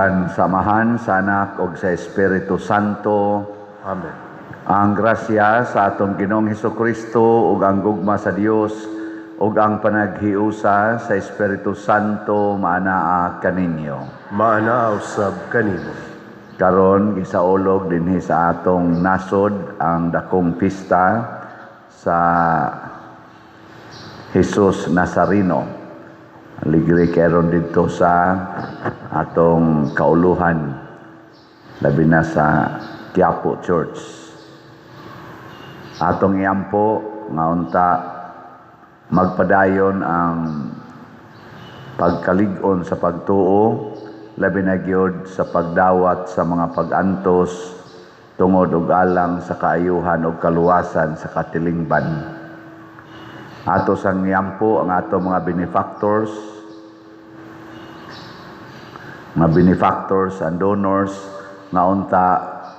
Sa ngalan sa Amahan, sa Anak, ug sa Espiritu Santo. Amen. Ang grasya sa atong Ginoong Hesukristo ug ang gugma sa Dios ug ang panaghiusa sa Espiritu Santo maanaa kaninyo. Maanaa usab kanimo. Karon gisaulog dinhi sa atong nasod ang dakong pista sa Jesus Nazareno. Aligre karon didto sa atong kauluhan, labi na sa Quiapo Church. Atong iampo nga unta magpadayon ang pagkalig-on sa pagtuo, labi na gyud sa pagdawat sa mga pag-antos tungod ug alang sa kaayuhan ug kaluwasan sa katilingban. Ato sang iampo ang ato mga benefactors and donors nga unta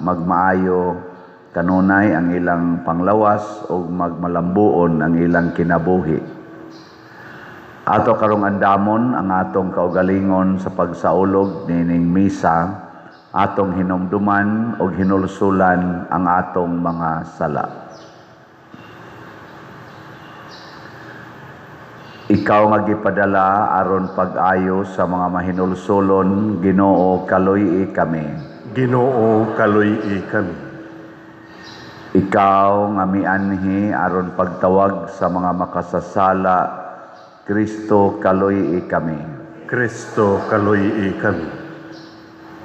magmaayo kanunay ang ilang panglawas ug magmalambuon ang ilang kinabuhi. Ato karong andamon ang atong kaugalingon sa pagsaulog nining misa, atong hinumduman ug hinulsulan ang atong mga sala. Ikaw nga gipadala aron pag-ayo sa mga mahinulsulon, Ginoo, kaluy-i kami. Ginoo, kaluy-i kami. Ikaw nga mianhi aron pagtawag sa mga makasasala, Kristo, kaluy-i kami. Kristo, kaluy-i kami.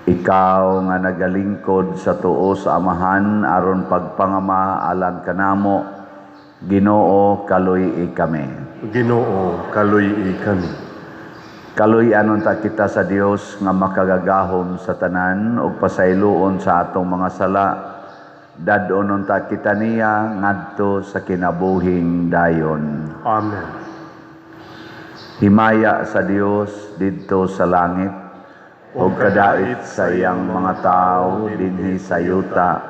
Ikaw nga nagalingkod sa tuo sa Amahan aron pagpangama alang kanamo, Ginoo, kaluy-i kami. Ginoo, kaluy-i kami. Kaluy-an unta kita sa Dios nga makagagahom sa tanan ug pasayloon sa atong mga sala. Dad-on unta kita niya ngadto sa kinabuhing dayon. Amen. Himaya sa Dios didto sa langit ug kadait sa iyang mga tawo dinhi sa yuta.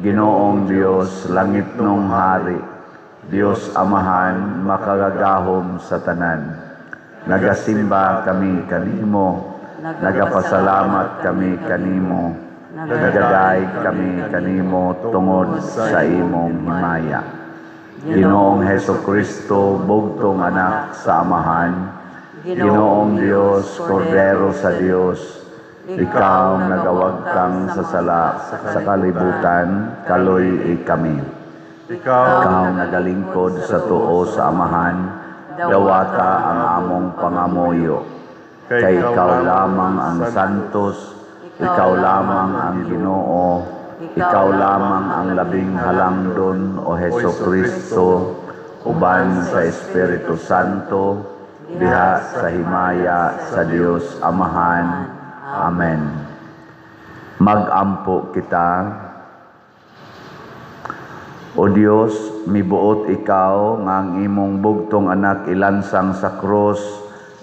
Ginoong Dios, langitnong hari, Dios Amahan, makagagahom sa tanan. Nagasimba kami kanimo, nagapasalamat kami kanimo, nagadaig kami kanimo tungod sa imong himaya. Ginoong Hesukristo, bugtong anak sa Amahan, Ginoong Dios, Kordero sa Dios, ikaw nagawagtang sa sala sa kalibutan, kaluy-i kami. Ikaw Ikaw nagalingkod sa tuo sa Amahan, dawata ang among pangamuyo. Kay ikaw lamang ang santos, ikaw lamang ang Ginoo, ikaw lamang ang labing halangdon, o Hesukristo, uban sa Espiritu Santo, diha sa himaya sa Dios Amahan. Amen. Magampo kita. O Dios, mibuot ikaw nga ang imong bugtong anak ilansang sa krus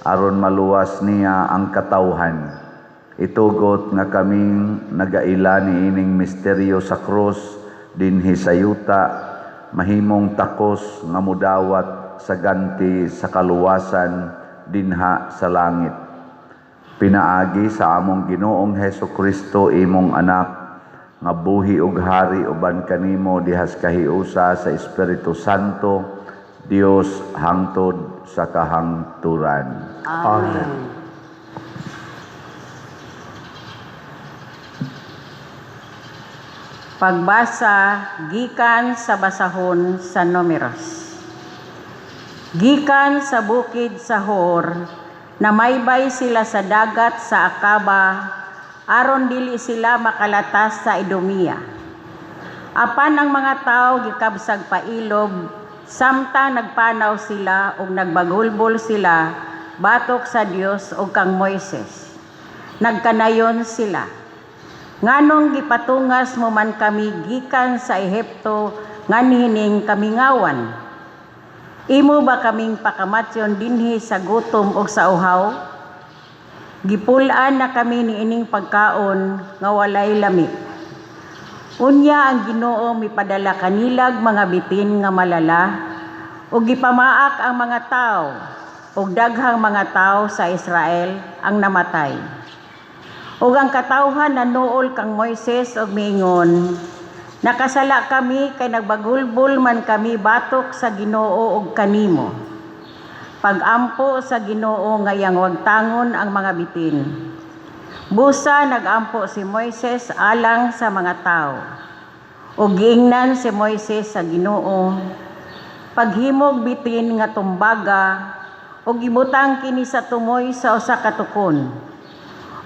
aron maluwas niya ang katawhan. Itugot nga kaming nagaila niining misteryo sa krus dinhi sa yuta, mahimong takos nga mudawat sa ganti sa kaluwasan dinha sa langit. Pinaagi sa among Ginoong Hesukristo, imong anak, nga buhi ug hari uban kanimo dihas kahiusa sa Espiritu Santo, Dios hangtod sa kahangturan. Amen. Pagbasa gikan sa basahon sa Numeros. Gikan sa bukid sa Hor, namaybay sila sa dagat sa Akaba, aron dili sila makalatas sa Edomia. Apan ang mga tao gikabsag pailob, samtang nagpanaw sila ug nagbagulbol sila batok sa Dios ug kang Moises. Nagkanayon sila. Nganong gipatungas mo man kami gikan sa Ehipto nganhining kamingawan? Imo ba kaming pakamatyon dinhi sa gutom ug sa uhaw? Gipul-an na kami niining pagkaon nga walay lami. Unya ang Ginoo mipadala kanilag mga bitin nga malala ug gipamaak ang mga tawo ug daghang mga tawo sa Israel ang namatay. Ug ang katawhan nanuol kang Moises og miingon, "Nakasala kami kay nagbagulbol man kami batok sa Ginoo ug kanimo." Pag-ampo sa Ginoo nga iyang wagtangon ang mga bitin. Busa nagampo si Moises alang sa mga tawo. Ug giingnan si Moises sa Ginoo, "Paghimog bitin nga tumbaga ug ibutang kini sa tumoy sa usa ka tukon.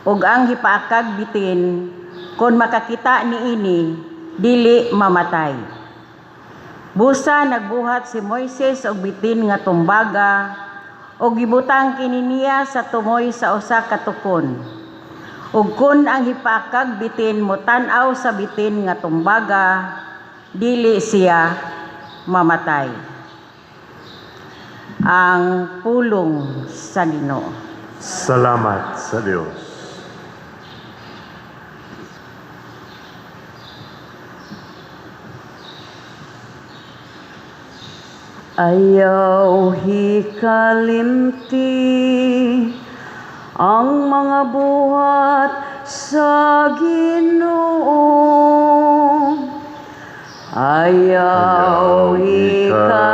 Ug ang gipaakag bitin, kon makakita niini, dili mamatay." Busa nagbuhat si Moises og bitin nga tumbaga ug gibutang kini niya sa tumoy sa usa ka tukon. Ug kun ang gipaakag bitin motan-aw sa bitin nga tumbaga, dili siya mamatay. Ang pulong sa Ginoo. Salamat sa Dios. Ayaw hikalimti ang mga buhat sa Ginoo. Ayaw hikalimti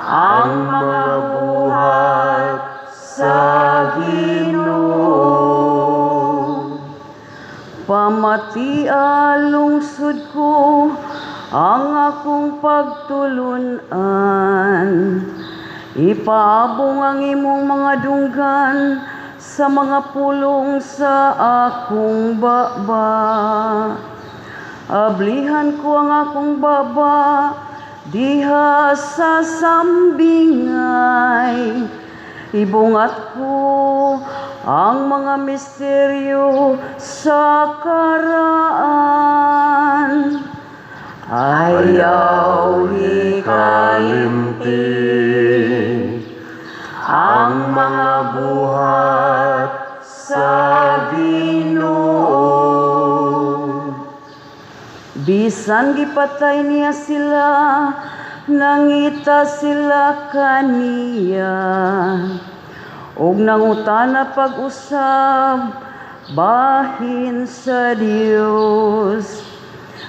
ang mga buhat sa Ginoo. Pamatia lungsod ko ang akong pagtulunan. Ipaabong ang imong mga dunggan sa mga pulong sa akong baba. Ablihan ko ang akong baba diha sa sambingay. Ibungat ko ang mga misteryo sa karaan. Ayaw hikalimti ang mga buhat sa Ginoo. Bisan gipatay niya sila, nangita sila kaniya. Og nangutana pag-usab bahin sa Dios.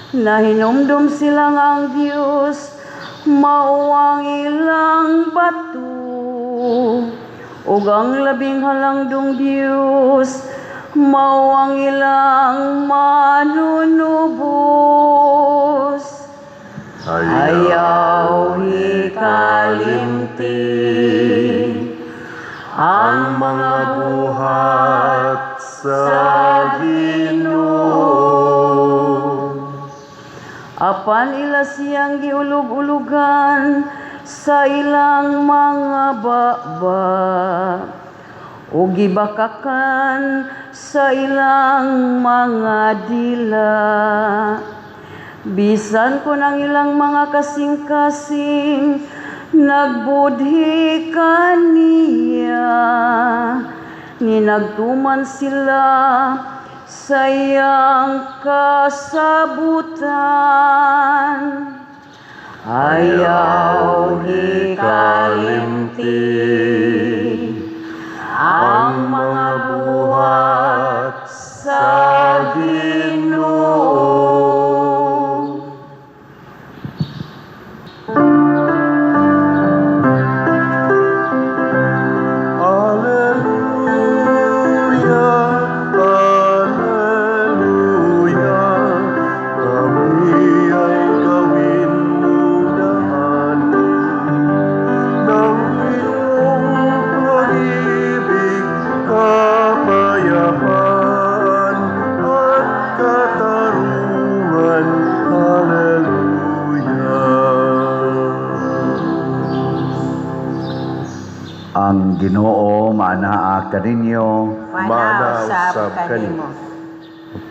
Nahinumdum sila nga ang Dios mao ang ilang bato, ug ang labing halangdong Dios mao ang ilang manunubos. Ayaw hikalimti ang mga buhat sa Ginoo. Apan ila siyang giulog-ulugan sa ilang mga baba, ug gibakakan sa ilang mga dila. Bisan kon ang ilang mga kasing-kasing nagbudhi kaniya, ni nagtuman sila sa iyang kasabutan. Ayaw hikalimti ang mga buhat sa Ginoo. Alleluia, Alleluia, kami ay gawin mong daan ng iyong pag-ibig, kapayapaan at katarungan. Alleluia. Ang Ginoo maanaa kaninyo. Maanaa Maanaa usab usab kanimo.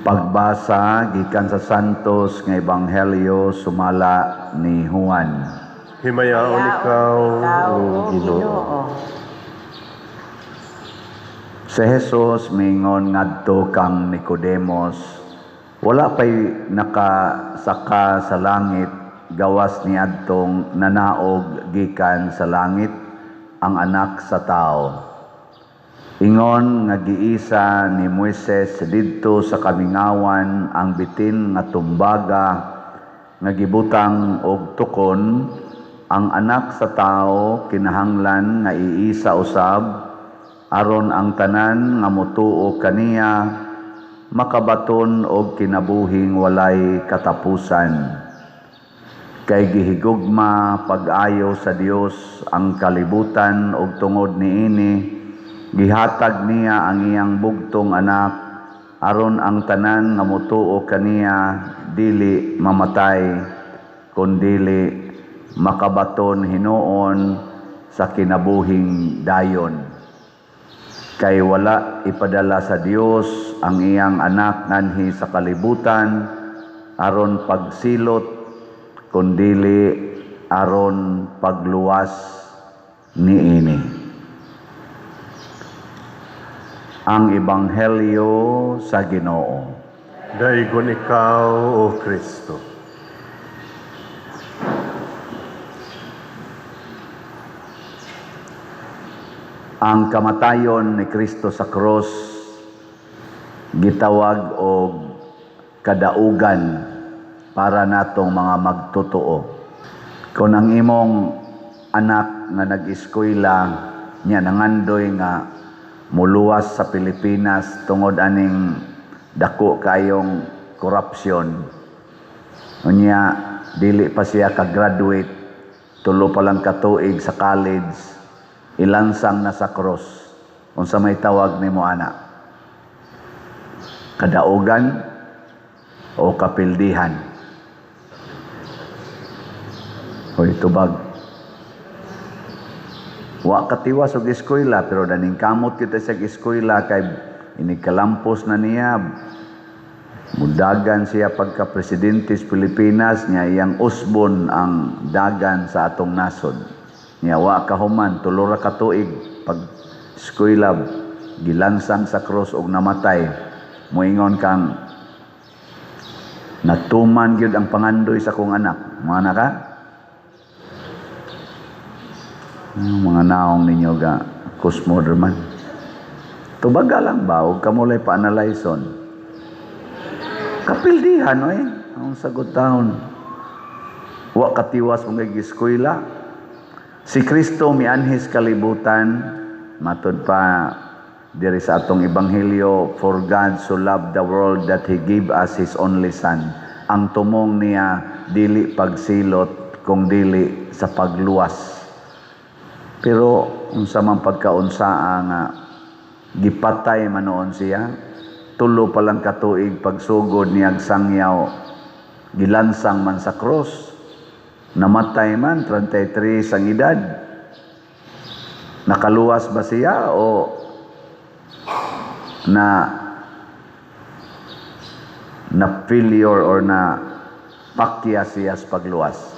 Pagbasa gikan sa Santos nga Ebanghelyo sumala ni Juan. Himayaon ikaw, Ikaw, O O Ginoo. Ginoo. Si Jesus mingon ngadto kang Nicodemos, wala pay nakasaka sa langit gawas niadtong nanaog gikan sa langit, ang anak sa tao. Ingon nga giisa ni Moises didto sa kamingawan ang bitin nga tumbaga nga gibutang og tukon, ang Anak sa Tawo kinahanglan nga iisa usab aron ang tanan nga motuo kaniya makabaton og kinabuhing walay katapusan. Kay gihigugma pag-ayo sa Dios ang kalibutan ug tungod niini gihatag niya ang iyang bugtong Anak aron ang tanan nga motuo kaniya dili mamatay kundili makabaton hinuon sa kinabuhing dayon. Kay wala ipadala sa Dios ang iyang Anak nganhi sa kalibutan aron pagsilot, kundili aron pagluwas niini. Ang Ebanghelyo sa Ginoo. Daigon ikaw, O Kristo. Ang kamatayon ni Kristo sa krus gitawag og kadaugan para natong mga magtotoo. Kung ang imong anak nga nag-eskwela niya nangandoy nga muluwas sa Pilipinas tungod aning dako kayong korupsyon, unya dili pa siya ka-graduate, tulo pa lang katuig sa college, ilansang na sa cross, unsa may tawag nimo ana? Kadaugan o kapildihan? Hoy, tubag. Wa katiwas og eskwela, pero daning kamot kita sa eskwela kay inikalampos na niya. Mudagan siya pagka presidente sa Pilipinas niya, iyang usbon ang dagan sa atong nasod. Niya wa kahuman, tulo ra ka tuig pag eskwela, gilansang sa cross og namatay. Moingon kang natuman gyud ang pangandoy sa akong anak. Mga anak ka? Ang mga naong ninyo ga kusmoderman. Tubaga lang ba og kamulay pa-analyson? Kapildihan oy ang sagot taon. Wa katiwas mong eskwela. Si Kristo mianhis kalibutan, matud pa diri sa atong ebanghelyo, for God so loved the world that He gave us His only Son. Ang tumong niya dili pagsilot kung dili sa pagluwas. Pero unsa man pagkaunsaa nga gipatay man noon siya, tulo pa lang katuig pagsugod niyag sangyaw, gilansang man sa cross, namatay man, 33 ang edad. Nakaluwas ba siya o na failure or na pakya siya sa pagluwas?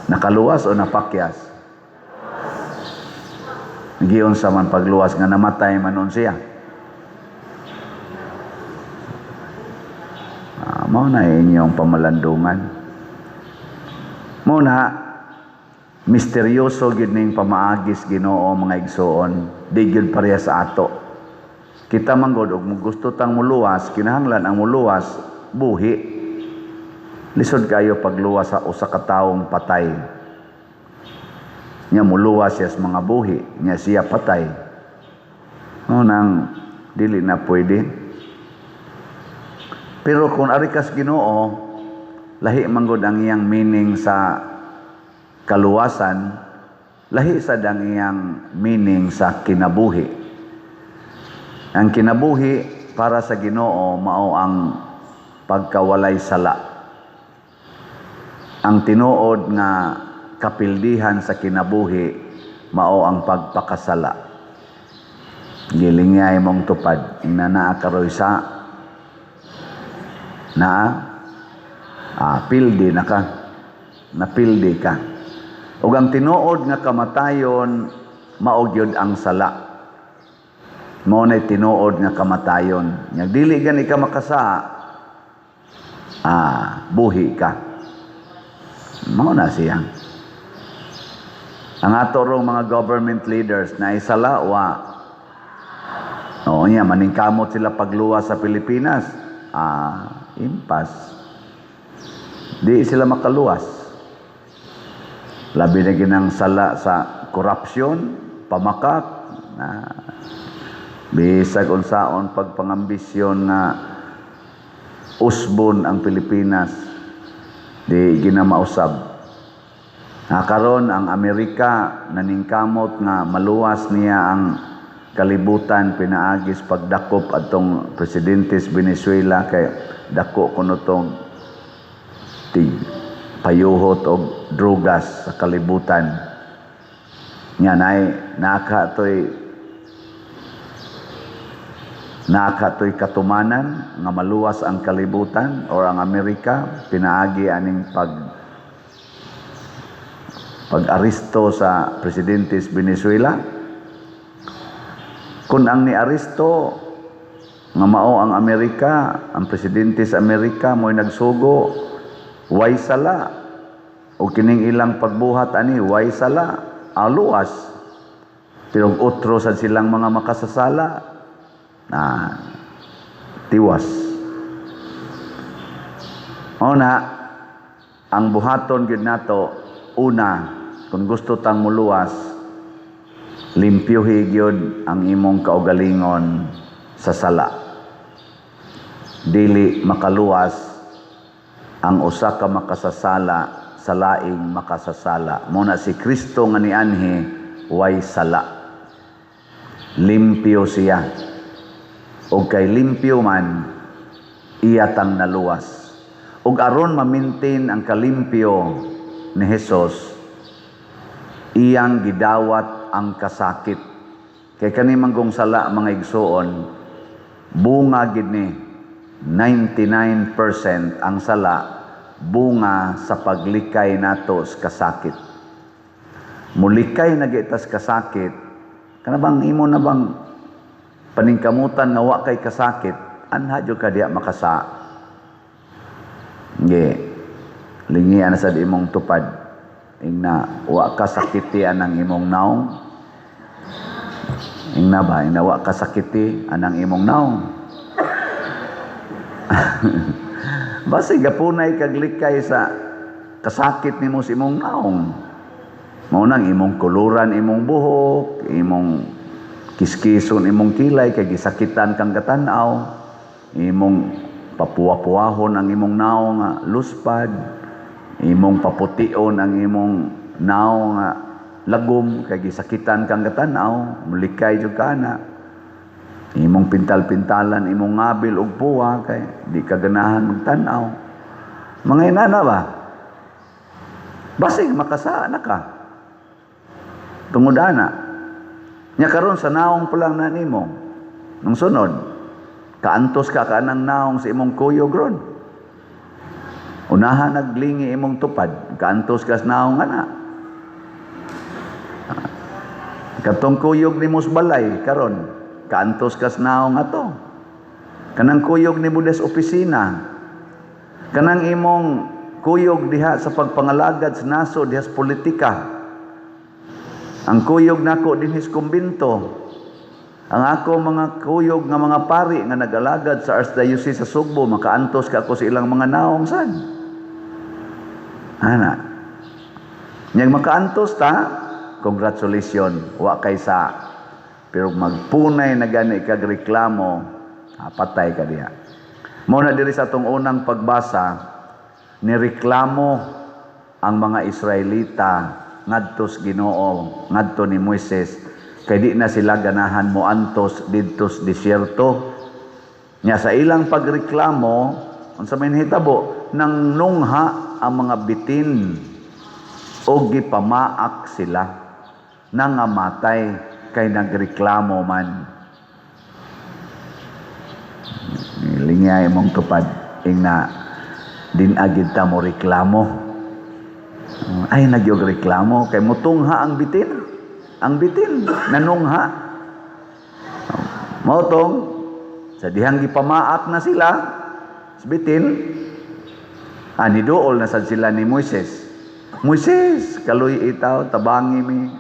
Nakaluwas o napakyas? Giyon sa man pagluwas nga namatay man nun siya. Mao na inyong pamalandungan. Mao na misteryoso gyud ning pamaagis Ginoo, mga igsoon, di gyud pareha sa ato. Kita man gud og gusto tang muluwas, kinahanglan ang muluwas buhi. Lisod kayo pagluwas sa usa ka taong patay. Nya muluwas siya sa mga buhi, nya siya patay. No, nang dili na pwede. Pero kung ari kas Ginoo, lahi man gud ang iyang meaning sa kaluwasan, lahi sad ang iyang meaning sa kinabuhi. Ang kinabuhi para sa Ginoo mao ang pagkawalay sala. Ang tinuod nga kapildihan sa kinabuhi mao ang pagpakasala. Gilingay mong tupad, ingna naa karoy sa naa, pildi na ka, napildi ka. Ug ang tinuod nga kamatayon mao gyud ang sala. Mao nay tinuod nga kamatayon. Nya dili gani ka makasa, buhi ka. Mao na siya. Ang ato rong mga government leaders na sala, wa? Oo niya, maningkamot sila pagluwas sa Pilipinas. Ah, impas. Di sila makaluwas. Labi na ginang sala sa korupsyon, pamakak, na bisag unsaon pagpangambisyon nga usbon ang Pilipinas, di ginamausab. Na karon ang Amerika naningkamot nga maluwas niya ang kalibutan pinaagis pagdakop atong presidente sa Venezuela kay dako kuno tong tig payuhot og drugas sa kalibutan. Nya nay naka toy katumanan nga maluwas ang kalibutan or ang Amerika pinaagi aning pag-aresto sa presidente sa Venezuela. Kung ang ni-aresto nga mao ang Amerika, ang presidente sa Amerika mo'y nagsugo, way sala. O kining ilang pagbuhat ani, way sala, aluwas. Pero otro sad silang mga makasasala na tiwas. Mao na ang buhaton gyud nato una, kung gusto tang muluwas, limpyuhi gyud ang imong kaugalingon sa sala. Dili makaluwas ang usa ka makasasala sa laing makasasala. Mao na si Kristo nga nianhi way sala. Limpyo siya. Og kay limpyo man, iya tang naluwas. Og aron ma-maintain ang kalimpyo ni Hesus, iyang gidawat ang kasakit. Kay kani manggong sala, mga igsuon, bunga gid ni 99% ang sala, bunga sa paglikay nato sa kasakit. Mulikay na gyud tas kasakit, kana bang imo na bang paningkamutan nga wa kay kasakit, anha jud ka diya makasa. Nge, lingian na sad imong tupad. Ingna, wa ka sakiti anang imong naong. Ingna ba, ingna wa ka sakiti anang imong naong. Basi gapunay kag likay sa kasakit nimo sa imong naong. Mao nang imong kuluran imong buhok, imong kiskison imong kilay kay gisakitan kang katanaw, imong papuwa-puwahon ang imong naong nga luspad, imong papution ang imong naong nga lagom kay gisakitan kang katanaw, mulikay jud ka na. Imong pintal-pintalan imong ngabil og puwa kay di ka ganahan magtan-aw. Mga inana ba? Basig makasa na ka. Tungod ana. Nya karon sa naong pa lang na nimo. Nung sunod, kaantos ka kanang naong sa imong kuyog ron. Unahan naglingi imong tupad, kaantos ka sa naong ana. Katong kuyog nimo sa balay karon, kaantos ka sa naong ato. Kanang kuyog nimo des opisina. Kanang imong kuyog diha sa pagpangalagad sa nasod diha sa politika. Ang kuyog nako dinhi sa kumbento. Ang ako mga kuyog nga mga pari nga nag-alagad sa Archdiocese sa Sugbo, makaantos ka ako sa ilang mga naong sad. Ana. Nyag makaantos ta, congratulations, wa kay sa. Pero magpunay na gani kag reklamo, patay ka diha. Mao na diri sa atong unang pagbasa, nireklamo ang mga Israelita ngadto sa Ginoo, ngadto ni Moises, kay di na sila ganahan moantos didto sa disyerto. Nya sa ilang pagreklamo, unsa may nahitabo, nang nungha ang mga bitin o gipamaak sila, nangamatay kay nagreklamo man. Lingya imong tupad, ingna din agid ta mo reklamo. Ay nagyog reklamo kay mutungha ang bitin. Ang bitin nanungha. Mao tong sa dihang gipamaak na sila sa bitin, ani duol na sad sila ni Moises. Moises, kaluy itaw, tabangi mi.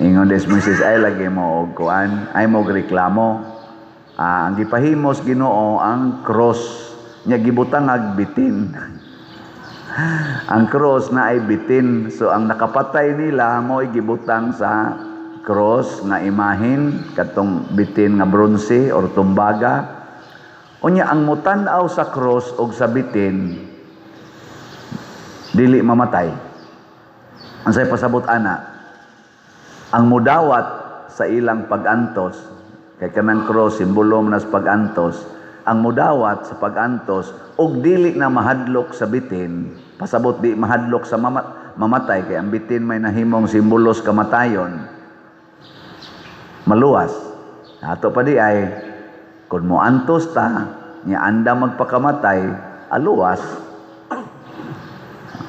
Ingon des Moises, ay lagi mo og kuan, ay mo og reklamo. Ah, ang gipahimos Ginoo ang cross nya gibutang ag bitin. Ang cross na ay bitin. So ang nakapatay nila mo gibutang sa cross nga imahin katong bitin nga bronze or tumbaga. Unya ang mutan-aw sa cross og sa bitin dili mamatay. Ang say pasabot ana, ang mudawat sa ilang pag-antos, kay kanang cross simbolo man sa pag-antos, ang mudawat sa pag-antos og dili na mahadlok sa bitin, pasabot di mahadlok sa mamatay kay ang bitin may nahimong simbolo sa kamatayon, maluwas. Ato pa di ay kung moantos ta nya anda magpakamatay, aluwas.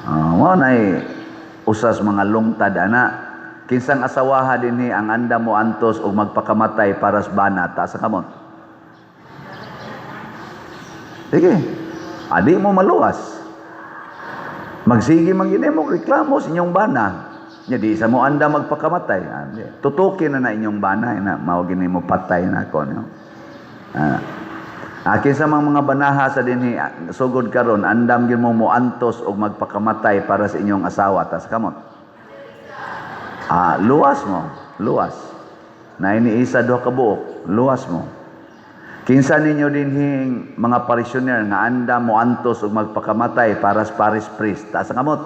Mao nay usas mga lungtad ana. Kinsang asawaha dinhi ang anda mo antos og magpakamatay para sa bana, taas sa kamot. Sige. Adi mo maluwas. Magsige man gini mo reklamo sa inyong bana. Nya di sa mo anda magpakamatay. Ah, di. Tutukin na na inyong bana na mao gini mo patay na ako, no? Ah. Akin sa mga banaha sa dinhi sugod karon andam gyud mo moantos og magpakamatay para sa inyong asawa, tas kamot. Ah, luwas mo, luwas. Na ini isa duha ka buok, luwas mo. Kinsa ninyo dinhing mga parishioner nga andam moantos og magpakamatay para sa parish priest, taas ang kamot.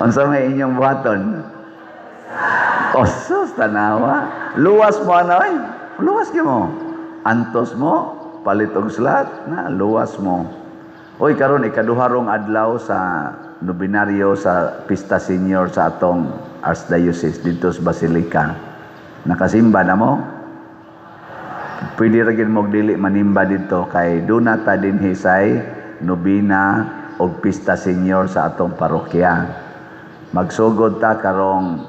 Unsa may inyong buhaton? Osos, tanawa. Luwas mo ano ay. Luwas gyud mo. Antos mo, palit og slot, na luwas mo. Oy, karon ikaduharong adlaw sa nobinaryo sa Pista Senior sa atong Archdiocese dito sa Basilica. Nakasimba na mo? Pwede ra gyud mo dili manimba dito kay duna ta dinhi say nobina og Pista Senior sa atong parokya. Magsugod ta karong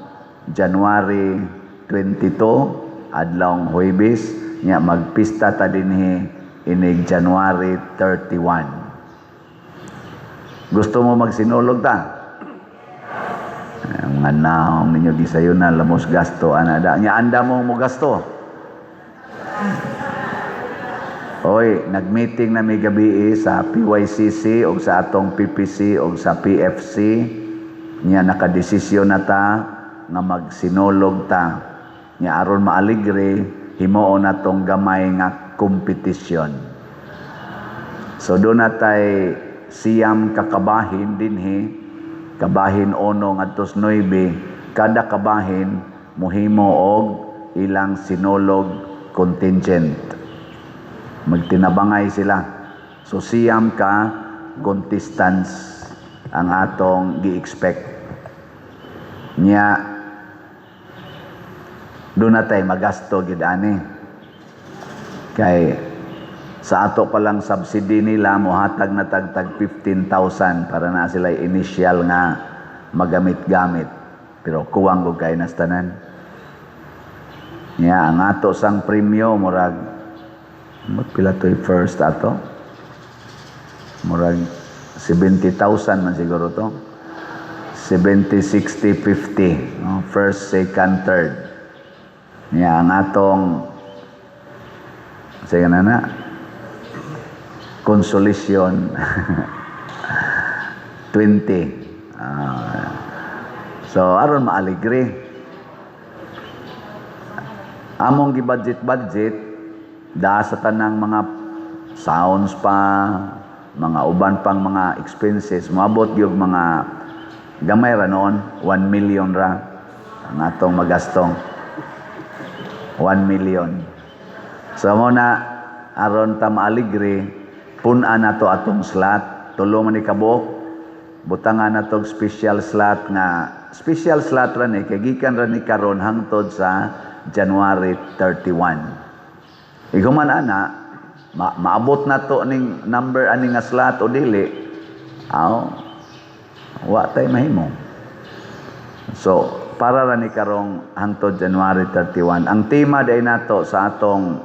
January 22, adlawng Huwebes, nya magpista ta dinhi inig January 31. Gusto mo magsinulog ta? Ay, mga naong ninyo gisayo na lamos gasto ana da. Nya anda mo mo gasto. Oy, nagmeeting na mi gabi sa PYCC og sa atong PPC og sa PFC. Nya nakadesisyon na ta nga magsinulog ta. Nya aron maaligre, himuon natong gamay nga kompetisyon. So doon na tay siyam kakabahin dinhi, kabahin 1 ngadto sa 9, kada kabahin mohimo og ilang sinulog contingent. Magtinabangay sila. So siyam ka contestants ang atong gi-expect. Nya doon na tay magasto gid ani. Kay sa ato pa lang subsidy nila mohatag na tagtag 15,000 para na sila initial nga magamit-gamit. Pero kuwang gud kay nas tanan. Nya ang ato sang premyo murag pila to'y first ato? Murag 70,000 man siguro to. 70, 60, 50. No? First, second, third. Nya ang atong sige na na consolation 20. So aron maaligre among gi-budget-budget da sa tanang mga sounds pa, mga uban pang mga expenses, moabot gyud mga gamay ra noon, 1 million ra ang atong magastong. 1 million. So mo na aron ta maaligre, pun-an nato atong slot, tulo man ni kabuok, butangan nato og special slot nga special slot ra ni kay gikan ra ni karon hangtod sa January 31. Iguman ana, maabot na to ning number ani nga slot o dili, aw, wa tay mahimo. So, para ra ni karong hangtod January 31. Ang tema day nato sa atong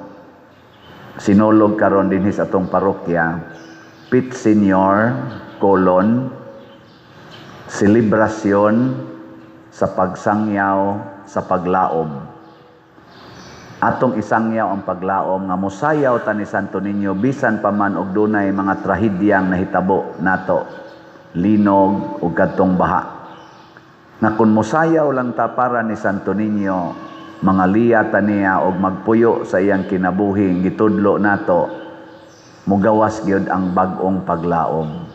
sinulog karon dinhi sa atong parokya, Pit Señor colon selebrasyon sa pagsangyaw sa paglaom. Atong isangyaw ang paglaom nga mosayaw ta ni Santo Niño bisan pa man og dunay mga trahedyang nahitabo nato, linog ug kadtong baha. Nga kun mosayaw lang ta para ni Santo Niño, mga liya ta niya og magpuyo sa iyang kinabuhi gitudlo nato, mugawas gyud ang bag-ong paglaom.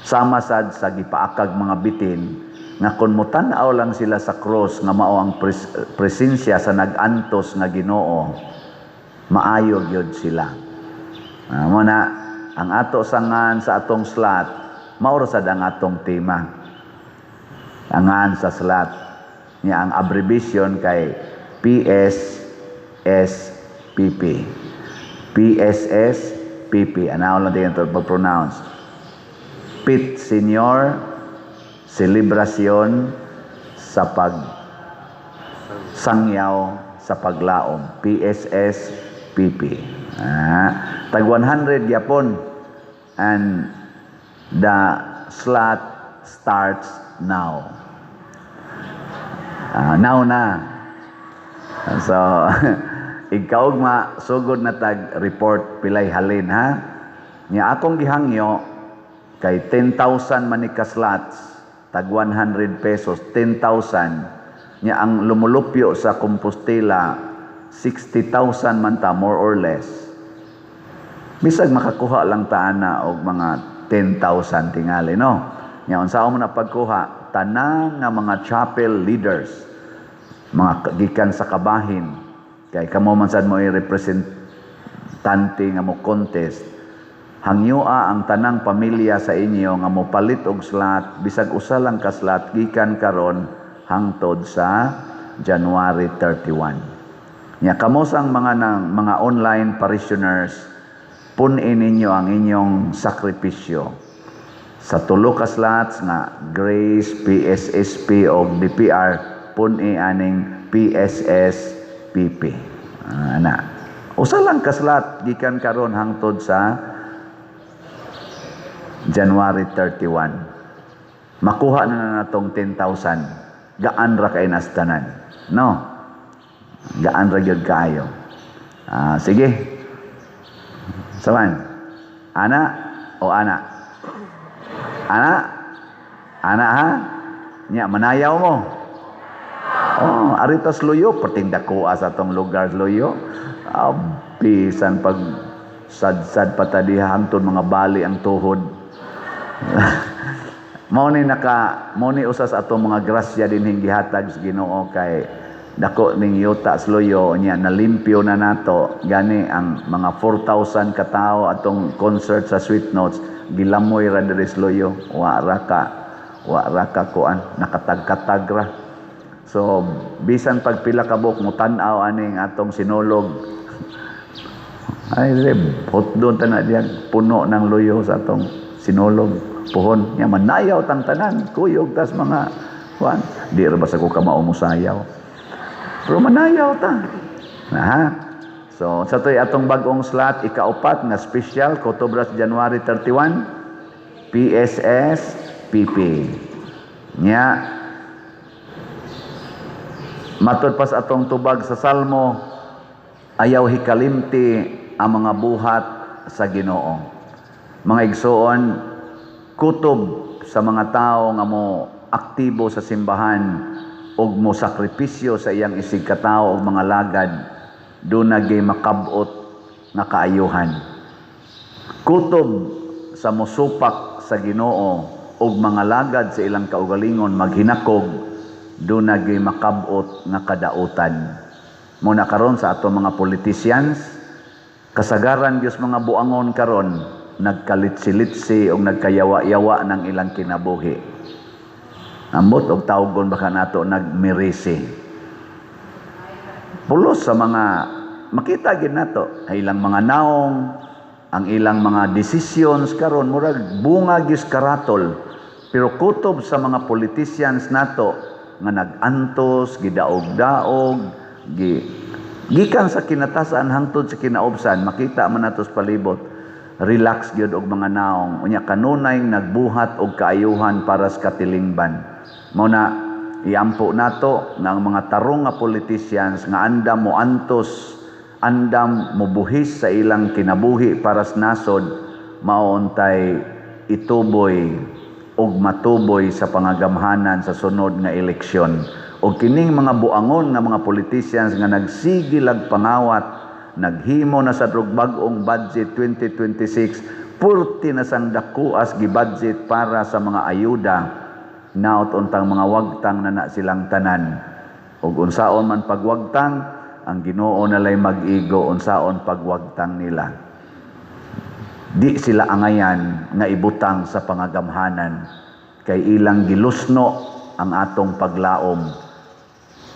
Sama sad sa gipaakag mga bitin nga kun motan-aw lang sila sa cross nga mao ang presensya sa nag-antos nga Ginoo, maayo gyud sila. Mo na ang ato sangan sa atong slot, mao ra sad ang atong tema. Angan sa slot niya, ang abbreviation kay PSSPP. PSSPP. Ano lang din ito pag-pronounce. Pit Señor Selebrasyon sa pag sangyaw sa paglaom. PSSPP. Tag 100 yapon and the slot starts now. Now na. So, igkaugma, sugod na tag report pilay halin, ha. Nya akong gihangyo kay 10,000 man ni ka slots, tag 100 pesos, 10,000. Nya ang lumulupyo sa Compostela, 60,000 man ta, more or less. Bisag makakuha lang ta ana og mga 10,000 tingali, no. Nya unsa mo na pagkuha, tanan nga mga chapel leaders, mga gikan sa kabahin, kay kamo man sad mo representante nga mo contest, hangyoa ang tanang pamilya sa inyo nga mopalit og slot, bisag usa lang ka slot, gikan karon hangtod sa January 31. Nya kamo sang mga nang mga online parishioners, pun-i ninyo ang inyong sakripisyo sa tulo ka slots nga Grace, PSSP o DPR, pun-i aning PSSPP. Ana. Usa lang ka slot gikan karon hangtod sa January 31. Makuha na na natong 10,000. Gaan ra kay nastanan. No? Gaan ra gyud kaayo. Sige. Saman. Ana o ana? Ana? Ana, ha? Nya manayaw mo. Oh, aritas luyo, perting dako sa atong lugar luyo. Bisan pag sad-sad pa ta diha hangtod mga bali ang tuhod. Mao ni usa sa atong mga grasya dinhing gihatag sa Ginoo kay dako ning yuta sa luyo, nya nalimpyo na nato. Gani ang mga 4,000 ka tawo atong concert sa Sweet Notes, gilamoy ra diri sa luyo, wa ra ka kuan, nakatag-katag ra. So bisan pag pila ka buok mo tan-aw aning atong sinulog, ay reb, hotdon ta na diyan, puno ng luyo sa atong sinulog puhon. Nya manayaw tang tanan, kuyog tas mga kuan, di ra ba sa ko kamao mosayaw, pero manayaw ta na, ha. So sa to'y atong bag-ong slot, ikaupat nga special, kutubras January 31, PSS PP. Nya matud pa sa atong tubag sa Salmo, ayaw hikalimti ang mga buhat sa Ginoo. Mga igsoon, kutob sa mga tao nga mo aktibo sa simbahan ug mo sakripisyo sa iyang isig katao og mga lagad, duna gyud makab-ot nga kaayuhan. Kutob sa mosupak sa Ginoo ug mga lagad sa ilang kaugalingon maghinakog, duna gyud makab-ot nga kadautan. Muna karon sa ato mga politicians, kasagaran Dios mga buangon karon, nagkalitsi-litsi o nagkayawa-yawa ng ilang kinabuhi. Ambot og tawgon baka nato nagmirisi. Pulos sa mga makita gid nato ay ilang mga naong, ang ilang mga decisions karon murag bunga gyud karatol. Pero kutob sa mga politicians nato nga nag-antos, gidaog-daog, gikan sa kinatasan hangtod sa kinaobsan, makita man nato sa palibot. Relax gyud og mga naong. Unya kanunay nagbuhat og kaayuhan para sa katilingban. Mao na iampo nato nga ang mga tarong nga politicians nga andam mo antos, andam mobuhis sa ilang kinabuhi para sa nasod, mao untay ituboy ug matuboy sa pangagamhanan sa sunod nga eleksyon. Og kining mga buangon nga mga politicians nga nagsigilag pangawat, naghimo na sa bag-ong budget 2026, purti na sang dakuas gi-budget para sa mga ayuda, naot untang mga wagtang na na silang tanan. Ug unsaon man pagwagtang, ang Ginoo nalay mag-igo unsaon pagwagtang nila. Di sila angayan nga ibutang sa pangagamhanan kay ilang gilusno ang atong paglaom.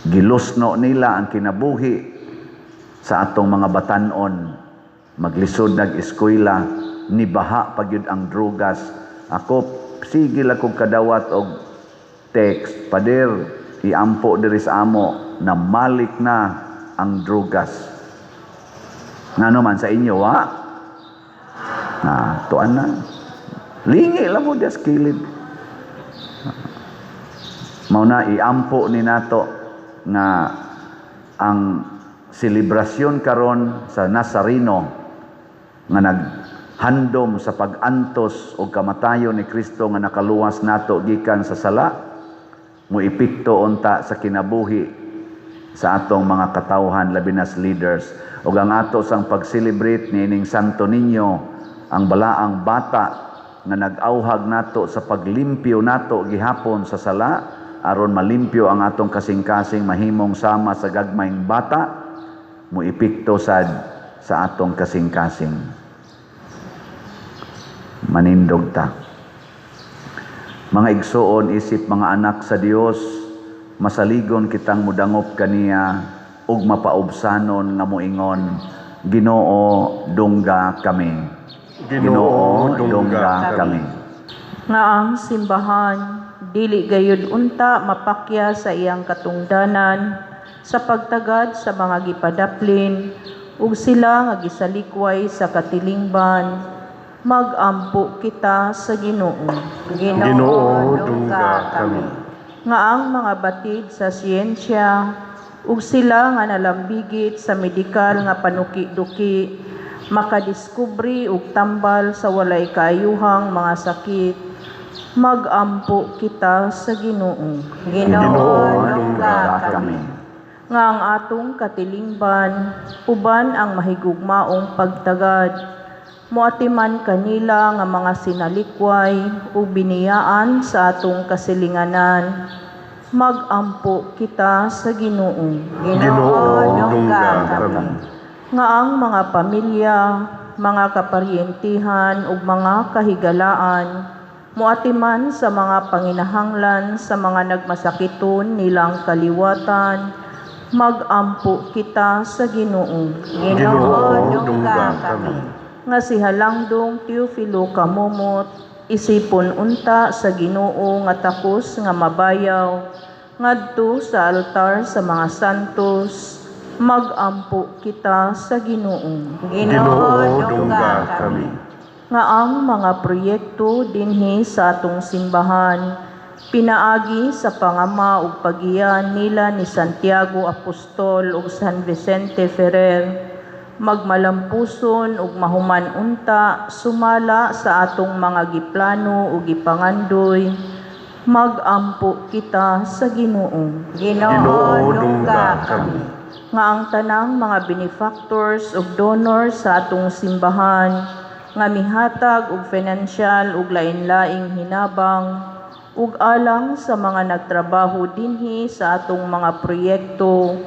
Gilusno nila ang kinabuhi sa atong mga batanon. Maglisod nag-eskwela, nibaha pa gyud ang drugas. Ako sige lang kog kadawat og text, "Pader, iampo diri sa amo na malik na ang drugas." Ngano man sa inyo, wa? Na, tuan na. Lingi lang mo dias kilid. Mao na iampo ni nato nga ang selebrasyon karon sa Nazareno nga naghandom sa pag-antos o kamatayon ni Kristo nga nakaluwas nato gikan sa sala, moepekto unta sa kinabuhi sa atong mga katawhan, labi na sa leaders, ug ang ato sang pag-celebrate niining Santo Niño, ang balaang bata nga nag-auhag nato sa paglimpyo nato gihapon sa sala aron malimpyo ang atong kasing-kasing, mahimong sama sa gagmayng bata, moepekto sad sa atong kasing-kasing. Manindog ta. Mga igsuon, isip mga anak sa Dios, masaligon kitang mudangop kaniya ug mapaubsanon nga moingon, "Ginoo, dungga kami." Ginoo, dungga kami. Nga ang simbahan dili gayud unta mapakya sa iyang katungdanan sa pagtagad sa mga gipadaplin ug sila nga gisalikway sa katilingban, magampo kita sa Ginoo. Ginoo, dungga kami. Nga ang mga batid sa siyensya ug sila nga nalambigit sa medikal nga panuki-duki makadiskubre og tambal sa walay kaayuhang mga sakit, magampo kita sa Ginoo. Ginoo, dungga kami. Nga ang atong katilingban uban ang mahigugmaong pagtagad moatiman kanila nga mga sinalikway ug biniyaan sa atong kasilinganan, magampo kita sa Ginoo. Ginoo, dungga kami. Nga ang mga pamilya, mga kaparyentihan ug mga kahigalaan moatiman sa mga panginahanglan sa mga nagmasakiton nilang kaliwatan, magampo kita sa Ginoo. Ginoo, dungga kami. Nga si Halangdong Teofilo Camomot isipon unta sa Ginoo nga takos nga mabayaw ngadto sa altar sa mga santos, magampo kita sa Ginoo. Ginoo, dungga kami. Nga ang mga proyekto dinhi sa atong simbahan pinaagi sa pangama ug pagiya nila ni Santiago Apostol ug San Vicente Ferrer magmalampuson ug mahuman unta sumala sa atong mga giplano ug gipangandoy, magampo kita sa Ginoo. Ginoo, dungga kami. Nga ang tanang mga benefactors ug donors sa atong simbahan nga mihatag og financial ug lain-laing hinabang ug alang sa mga nagtrabaho dinhi sa atong mga proyekto,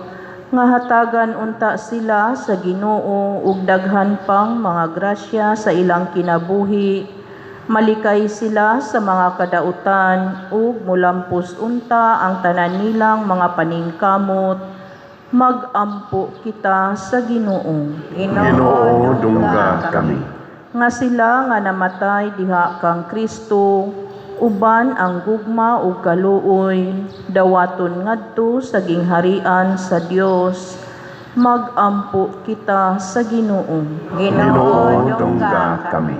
nga hatagan unta sila sa Ginoo ug daghan pang mga grasya sa ilang kinabuhi, malikay sila sa mga kadautan ug mulampos unta ang tanan nilang mga paningkamot, magampo kita sa Ginoo. Ginoo, dungga kami. Nga sila nga namatay diha kang Kristo uban ang gugma ug kaluoy dawaton ngadto sa gingharian sa Dios, Magampo kita sa Ginoo. Ginoo, Ginoo, dungga kami.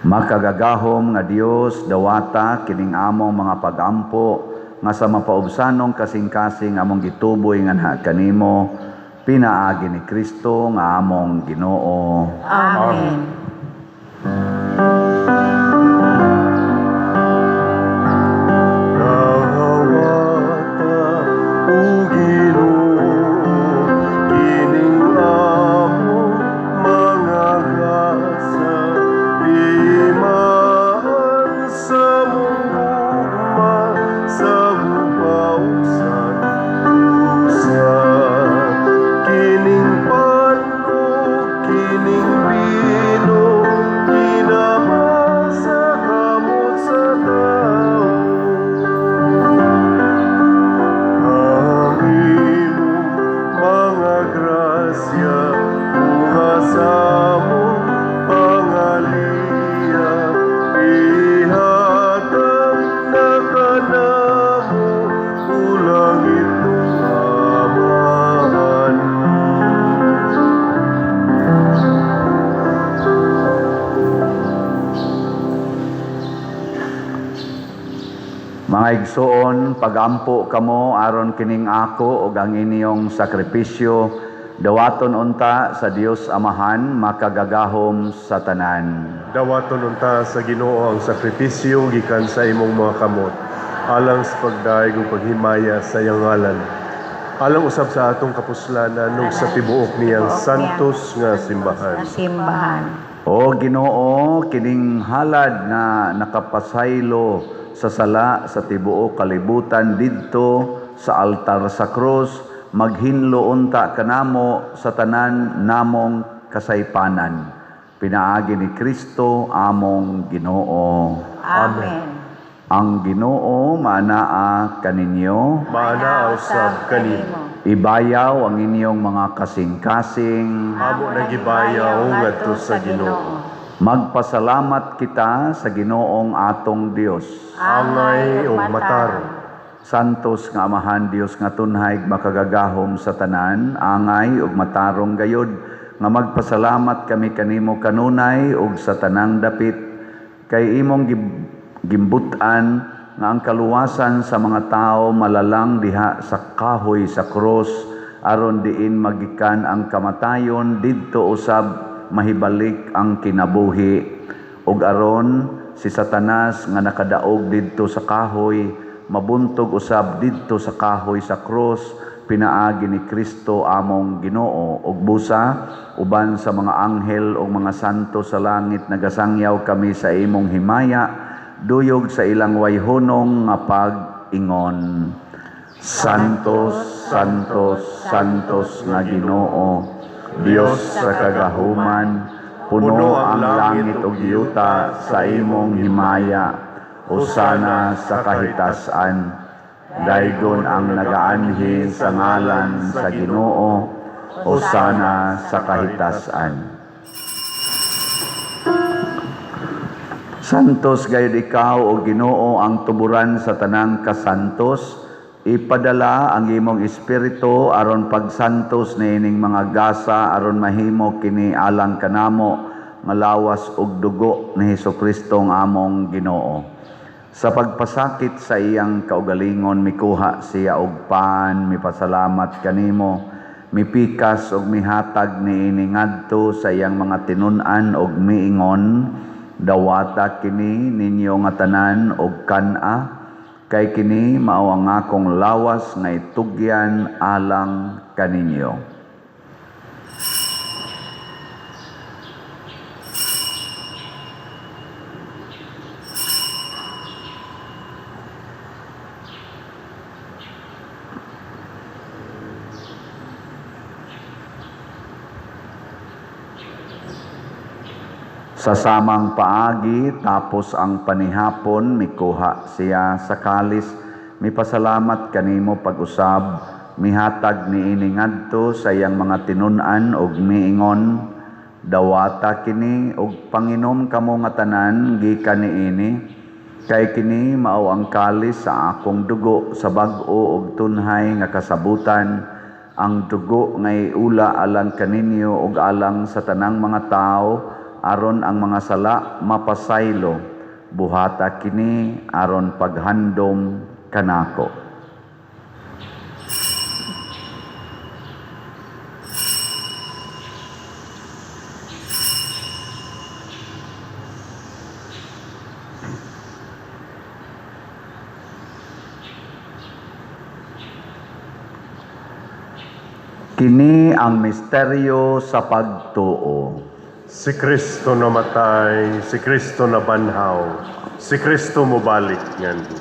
Makagagahom nga Dios, dawata kining among mga pagampo nga sa mapaubsanong kasing-kasing among gituboy nganha kanimo pinaagi ni Kristo nga among Ginoo. Amen. Dawata, o Ginoo, kining among mga gasa, imaan sa mong gugma, sa hubaw sa dusa. Kining pan ug kining bino, kinama sa kamot sa tao. Ang imong mga grasya, bunga sa among pangaliya, ihatag na kanamo, o langit nung Amahan. Mga igsoon, pagampo kamo aron kining ako ug ang inyong sakripisyo dawaton unta sa Dios Amahan makagagahom sa tanan. Dawaton unta sa Ginoo ang sakripisyo gikan sa imong mga kamot alang sa pagdayeg ug paghimaya sa iyang ngalan. Alang usab sa atong kapuslanan ug sa tibuok niyang santos nga simbahan. Nga simbahan. O Ginoo, kining halad nga nakapasaylo sa sala sa tibuok kalibutan didto sa altar sa krus, maghinlo unta kanamo sa tanan namong kasaypanan. Pinaagi ni Kristo among Ginoo. Amen. Ang Ginoo maanaa kaninyo, Maanaa usab kanimo. ibayaw ang inyong mga kasing-kasing. Amo nagibayaw ngadto sa Ginoo. Magpasalamat kita sa Ginoong atong Dios. Angay ug matarong. Santos nga Amahan Dios nga tunhay makagagahom sa tanan, angay ug matarong gayod nga magpasalamat kami kanimo kanunay ug sa tanang dapit kay imong gimbut-an nga ang kaluwasan sa mga tao malalang diha sa kahoy sa krus aron diin magikan ang kamatayon didto usab mahibalik ang kinabuhi ug aron si Satanas nga nakadaog didto sa kahoy mabuntog usab didto sa kahoy sa krus pinaagi ni Kristo among Ginoo ug busa uban sa mga anghel ug mga santo sa langit nagasangyaw kami sa imong himaya duyog sa ilang wayhunong nga pag-ingon. Santos, Santos, Santos nga Ginoo, Dios sa kagahuman, puno ang langit ug yuta sa imong himaya. Hosana sa kahitasan. Daygon ang nagaanhi sa ngalan sa Ginoo. Hosana sa kahitasan. Santos gayud ikaw o Ginoo ang tuburan sa tanang kasantos. Ipadala ang imong espiritu aron pagsantos niining mga gasa aron mahimo kini alang kanamo nga lawas ug dugo ni Hesukristo ang among Ginoo. Sa pagpasakit sa iyang kaugalingon mikuha siya og pan, mipasalamat kanimo, mipikas og mihatag niini ngadto sa iyang mga tinun-an og miingon, dawata kini ninyo nga tanan og kan-a, kay kini mao ang akong lawas nga itugyan alang kaninyo. Sa samang paagi, tapos ang panihapon, mikuha siya sa kalis, mipasalamat kanimo pag-usab, mihatag niini ngadto sa iyang mga tinun-an og miingon, dawata kini og panginom kamo nga tanan gikan niini, kay kini mao ang kalis sa akong dugo sa bag-o og tunhay nga kasabutan, Ang dugo nga iula alang kaninyo ug alang sa tanang mga tawo aron ang mga sala mapasaylo. Buhata kini aron paghandom kanako. Kini ang misteryo sa pagtuo. Si Kristo namatay, si Kristo nabanhaw, si Kristo mobalik ngandu.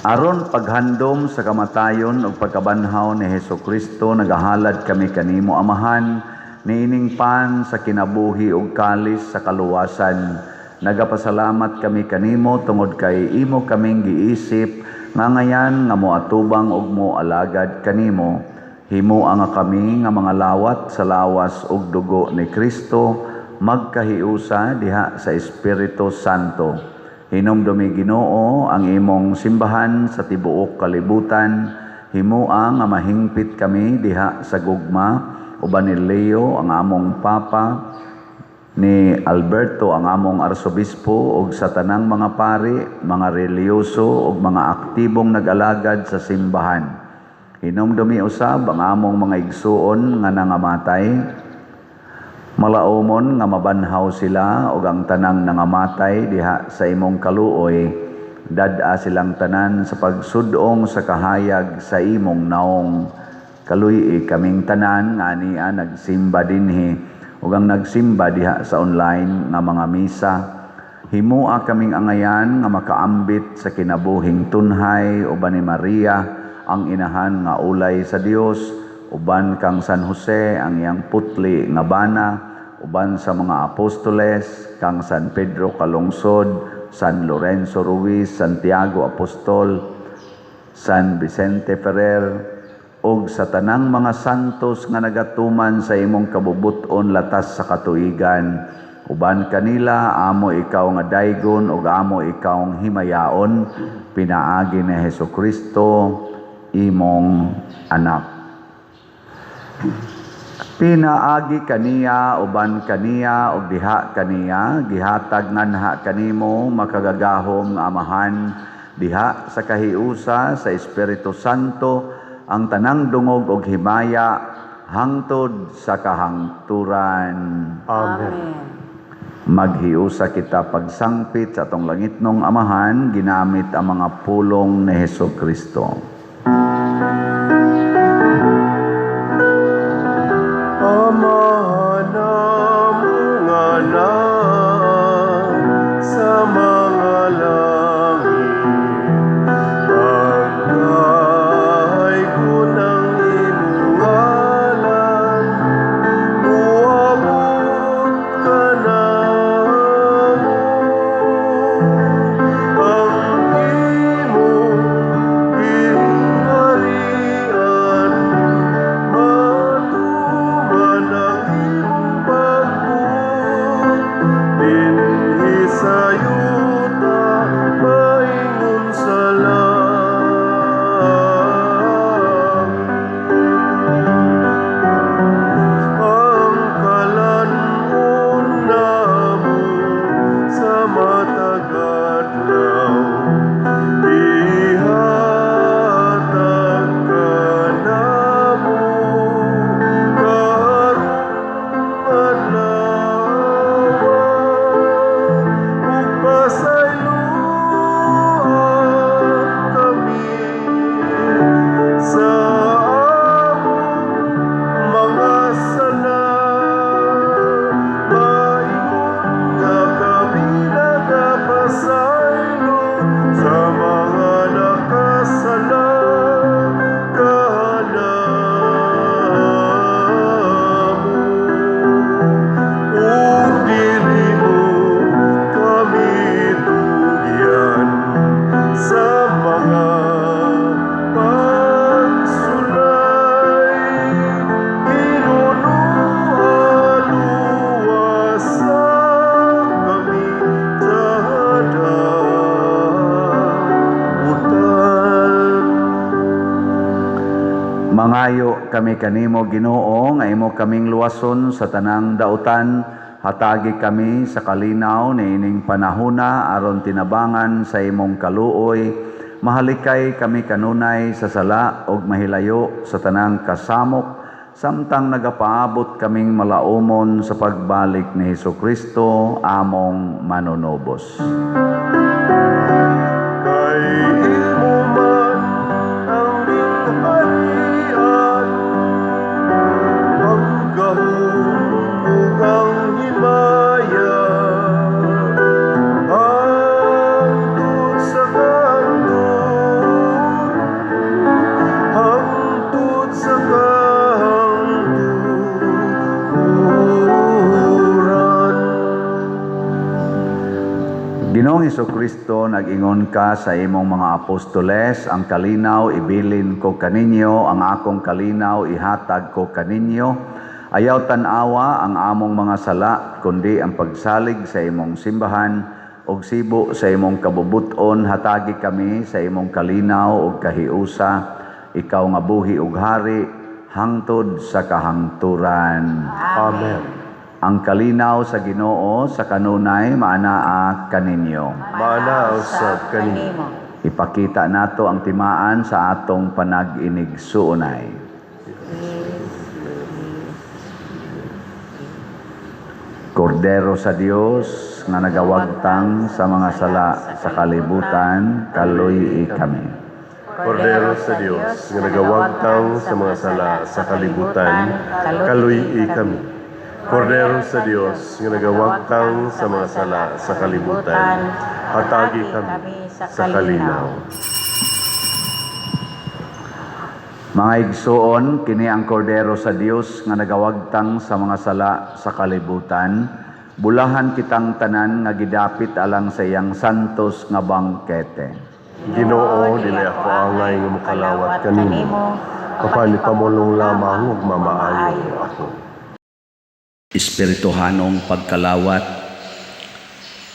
Aron paghandom sa kamatayon ug pagkabanhaw ni Hesukristo, nagahalad kami kanimo, Amahan, niining pan sa kinabuhi ug kalis sa kaluwasan. Nagapasalamat kami kanimo tungod kay imo kaming giisip nga ngayan nga moatubang ug moalagad kanimo. Himoa nga kami nga mga lawat sa lawas ug dugo ni Kristo magkahiusa diha sa Espiritu Santo. Hinumdumi, Ginoo, ang imong simbahan sa tibuok kalibutan. Himoa nga mahingpit kami diha sa gugma uban ni Leo ang among Papa, ni Alberto ang among arsobispo ug sa tanang mga pari, mga relihiyoso ug mga aktibong nag-alagad sa simbahan. Hinumdumi usab ang among mga igsuon nga nangamatay. Malaumon nga mabanhaw sila ug ang tanang nangamatay diha sa imong kaluoy. Dad-a silang tanan sa pagsudong sa kahayag sa imong naong. Kaluy-i kaming tanan nga ania nagsimba dinhi ug ang nagsimba diha sa online nga mga misa. Himoa kaming angayan nga makaambit sa kinabuhing tunhay uban ni Maria ang inahan nga ulay sa Dios, uban kang San Jose ang iyang putli nga bana, uban sa mga apostoles, kang San Pedro Calungsod, San Lorenzo Ruiz, Santiago Apostol, San Vicente Ferrer, ug sa tanang mga santos nga nagatuman sa imong kabubut-on latas sa katuigan. Uban kanila amo ikaw nga daygon ug amo ikaw himayaon pinaagi ni Hesukristo imong anak. Pinaagi kaniya, uban kaniya ug diha kaniya, gihatag nganha kanimo, makagagahom nga Amahan, diha sa kahiusa sa Espiritu Santo, ang tanang dungog ug himaya hangtod sa kahangturan. Amen. Maghiusa kita pagsangpit sa atong langitnong Amahan ginamit ang mga pulong ni Hesukristo. Amahan namo nga naa sa mga langit, pagkahaygon ang imong ngalan, muabot kanamo ang imong. Nagapangayo kami kanimo, Ginoo, nga imo kaming luwason sa tanang dautan. Hatagi kami sa kalinaw niining panahona aron tinabangan sa imong kaluoy. Mahalikay kami kanunay sa sala ug mahilayo sa tanang kasamok samtang nagapaabot kaming malaumon sa pagbalik ni Hesus Kristo among manunubos. Kay imo man ang gingharian, ang gahom ug ang himaya, hangtod sa kahangturan, hangtod sa kahangturan. Ginoong Kristo, nag-ingon ka sa imong mga apostoles, "Ang kalinaw ibilin ko kaninyo, ang akong kalinaw ihatag ko kaninyo." Ayaw tan-awa ang among mga sala, kundi ang pagsalig sa imong simbahan, ug sibo sa imong kabubuton, hatagi kami sa imong kalinaw ug kahiusa, ikaw nga buhi ug hari hangtod sa kahangturan. Amen. Ang kalinaw sa Ginoo sa kanunay maanaa kaninyo. Maanaa usab kanimo. Ipakita nato ang timaan sa atong panag-inigsuonay. Kordero sa Dios nga nagawagtang sa mga sala sa kalibutan, kaluy-i kami. Kordero sa Dios nga nagawagtang sa mga sala sa kalibutan, kaluy-i kami. Kordero sa Dios nga nagawagtang sa mga sala sa kalibutan, hatagi kami sa kalinaw. Mga igsuon, kini ang Kordero sa Dios nga nagawagtang sa mga sala sa kalibutan. Bulahan kitang tanan nga gidapit alang sa iyang santos nga bangkete. Ginoo, dili ako angay nga mokalawat kanimo. Apan ipamulong lamang ug mamaayo ako. Espirituhanong pagkalawat.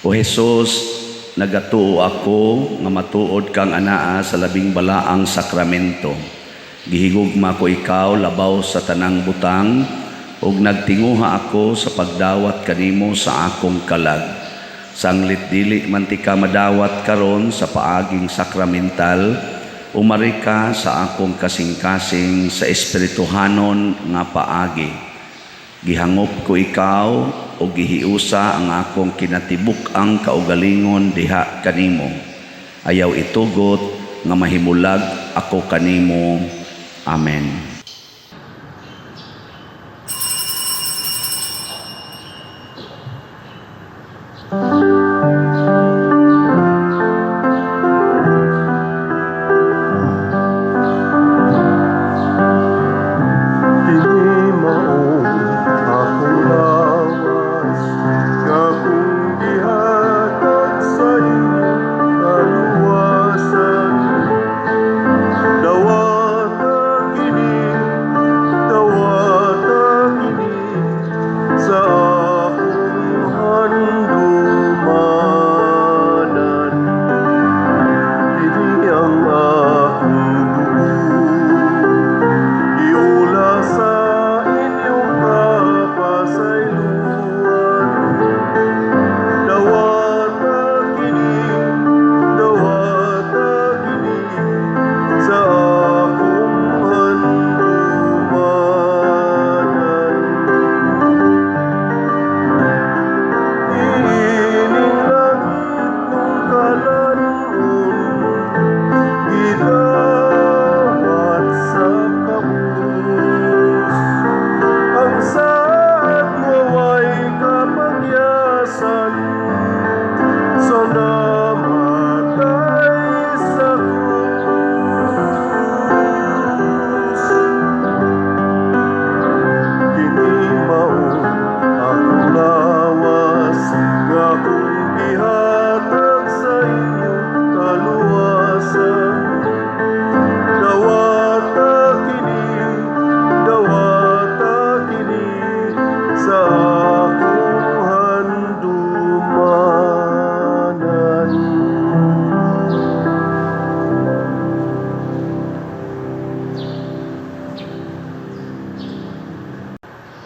O Jesus, nagatuo ako nga matuod kang anaa sa labing balaang sakramento. Gihigugma ko ikaw labaw sa tanang butang ug nagtinguha ako sa pagdawat kanimo sa akong kalag. Sanglit dili man tika madawat karon sa paaging sakramental, umari ka sa akong kasing-kasing sa espirituhanon nga paagi. Gihangop ko ikaw o gihiusa ang akong kinatibuk-ang kaugalingon diha kanimo. Ayaw itugot nga mahimulag ako kanimo. Amen. Kini mao akong lawas nga akong gihatag sa imong kaluwasan. Dawata kini.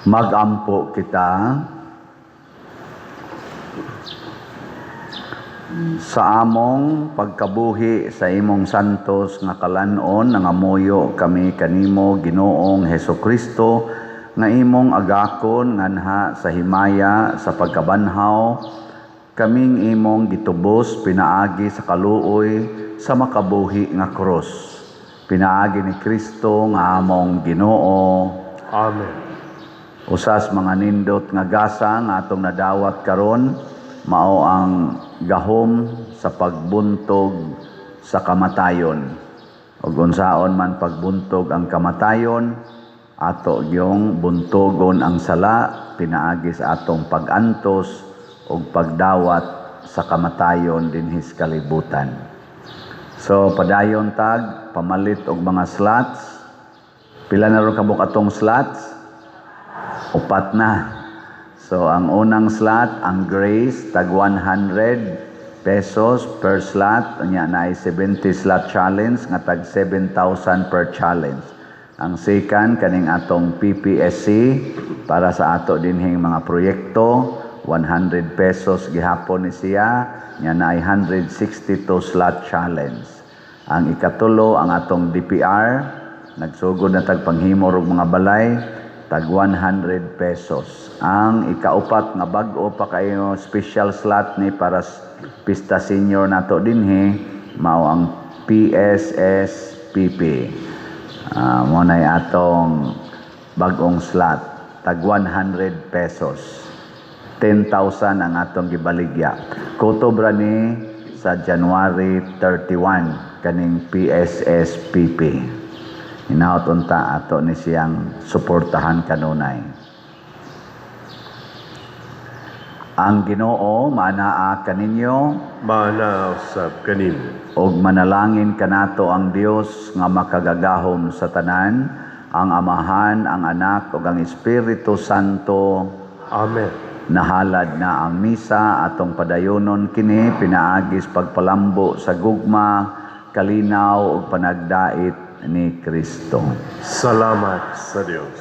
Magampo kita. Sa among pagkabuhi sa imong santos nga kalan-on, nangamuyo kami kanimo, Ginoong Hesukristo, nga imong agakon nganha sa himaya sa pagkabanhaw, kaming imong gitubos pinaagi sa kaluoy sa makabuhi nga krus. Pinaagi ni Kristo nga among Ginoo. Amen. Usas mga nindot nga gasa nga atong nadawat karon mao ang gahom sa pagbuntog sa kamatayon. Ug unsaon man pagbuntog ang kamatayon, ato gyung buntogon ang sala pinaagi sa atong pag-antos ug pagdawat sa kamatayon dinhi sa kalibutan. So padayon tag pamalit og mga slots. Pila na ron kabuk atong slots? 4 na. So ang unang slot, ang Grace, tag 100 pesos per slot. Unya na ay 70 slot challenge nga tag 7,000 per challenge. Ang second, kaning atong PPSC para sa ato dinhing mga proyekto, 100 pesos gihapon ni siya. Nya na ay 162 slot challenge. Ang ikatulo, ang atong DPR, nagsugod na tag panghimo og mga balay, tag 100 pesos. Ang ikaupat nga bag-o pa kayo special slot ni para Pista Senior nato dinhi, mao ang PSSPP. Mo nay atong bag-ong slot, tag 100 pesos. 10,000 ang atong gibaligya. Kutob ra ni sa January 31 kaning PSSPP. Hinaot unta ato ni siyang suportahan kanunay. Ang Ginoo maanaa kaninyo, Maanaa usab kanimo. Ug manalangin kanato ang Dios nga makagagahom sa tanan, ang Amahan, ang Anak ug ang Espiritu Santo. Amen. Nahalad na ang misa, atong padayonon kini pinaagis pagpalambo sa gugma, kalinaw ug panagdait ni Kristo. Salamat sa Dios.